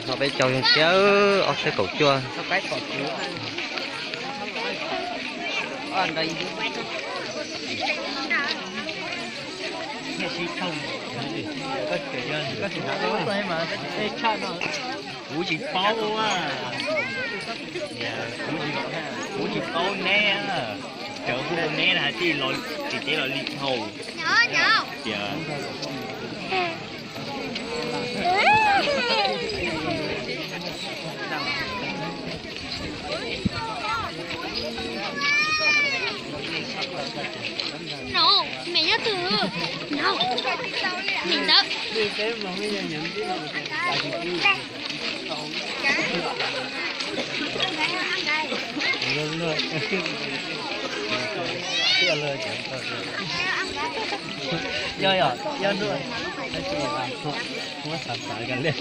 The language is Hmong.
No peb caug zoo siab, ob txhiab kaum cuaj. Kuv tsis paub, kuv tsis paub neb, cov hu neb hais tias tsis teb los li thaum tias No, mẹ nhớ từ. No. Mẹ nhớ. Yog yog yog, muab xav xav ka li.